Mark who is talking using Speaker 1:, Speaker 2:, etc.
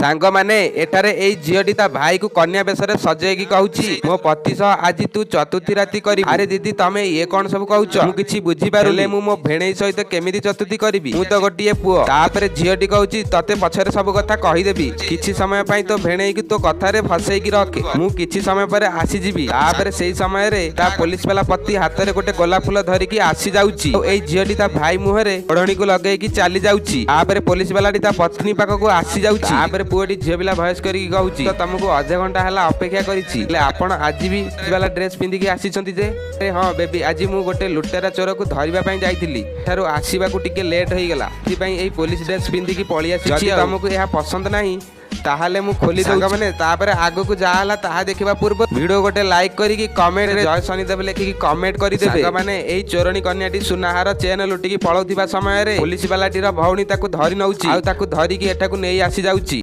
Speaker 1: ସାଙ୍ଗମାନେ, ଏଠାରେ ଏଇ ଝିଅଟି ତା ଭାଇକୁ କନ୍ୟା ବେଶରେ ସଜେଇକି କହୁଛି, "ମୋ ପତି ସହ ଆଜି ତୁ ଚତୁର୍ଥୀ ରାତି କରିବୁ।" "ଆରେ ଦିଦି, ତମେ ଇଏ କଣ ସବୁ କହୁଛ? ମୁଁ କିଛି ବୁଝିପାରୁନି। ମୁଁ ମୋ ଭେଣେଇ ସହିତ କେମିତି ଚତୁର୍ଥୀ କରିବି? ମୁଁ ତ ଗୋଟିଏ ପୁଅ।" ତାପରେ ଝିଅଟି କହୁଛି, "ତତେ ପଛରେ ସବୁ କଥା କହିଦେବି। କିଛି ସମୟ ପାଇଁ ତୋ ଭେଣେଇକି ତୋ କଥାରେ ଫସେଇକି ରଖେ। ମୁଁ କିଛି ସମୟ ପରେ ଆସିଯିବି।" ତାପରେ ସେଇ ସମୟରେ ତା ପୋଲିସ ବାଲା ପତି ହାତରେ ଗୋଟେ ଗୋଲାପ ଫୁଲ ଧରିକି ଆସି ଯାଉଛି ଆଉ ଏଇ ଝିଅଟି ତା ଭାଇ ମୁହଁରେ ଓଢଣୀକୁ ଲଗେଇକି ଚାଲି ଯାଉଛି। ତାପରେ ପୋଲିସ ବାଲାଟି ତା ପତ୍ନୀ ପାଖକୁ ଆସି ଯାଉଛି। ତାପରେ ପୁଅଟି ଝିଅ ପିଲା ଭଏସ କରିକି କହୁଛି, "ତ ତମକୁ ଅଧେ ଘଣ୍ଟା ହେଲା ଅପେକ୍ଷା କରିଛି, ହେଲେ ଆପଣ ଆଜି ବି ବାଲା ଡ୍ରେସ ପିନ୍ଧିକି ଆସିଛନ୍ତି ଯେ?" "ଆରେ ହଁ ବେବି, ଆଜି ମୁଁ ଗୋଟେ ଲୁଟେରା ଚୋରକୁ ଧରିବା ପାଇଁ ଯାଇଥିଲି। ଠାରୁ ଆସିବାକୁ ଟିକେ ଲେଟ୍ ହେଇଗଲା। ସେଥିପାଇଁ ଏଇ ପୋଲିସ ଡ୍ରେସ ପିନ୍ଧିକି ପଳେଇ ଆସିଛି। ଯଦି ତମକୁ ଏହା ପସନ୍ଦ ନାହିଁ, ତାହେଲେ ମୁଁ ଖୋଲି।" ମାନେ ତାପରେ ଆଗକୁ ଯାହା ହେଲା ତାହା ଦେଖିବା ପୂର୍ବ ଭିଡିଓ ଗୋଟେ ଲାଇକ୍ କରିକି କମେଣ୍ଟ ଜୟ ଶନିଦେବ ଲେଖିକି କମେଣ୍ଟ କରିଦେବେ। ମାନେ ଏଇ ଚୋରଣୀ କନ୍ୟାଟି ସୁନାହାର ଚେନ ଲୁଟିକି ପଳଉଥିବା ସମୟରେ ପୋଲିସ ବାଲାଟିର ଭଉଣୀ ତାକୁ ଧରି ନଉଛି ଆଉ ତାକୁ ଧରିକି ଏଠାକୁ ନେଇ ଆସି ଯାଉଛି।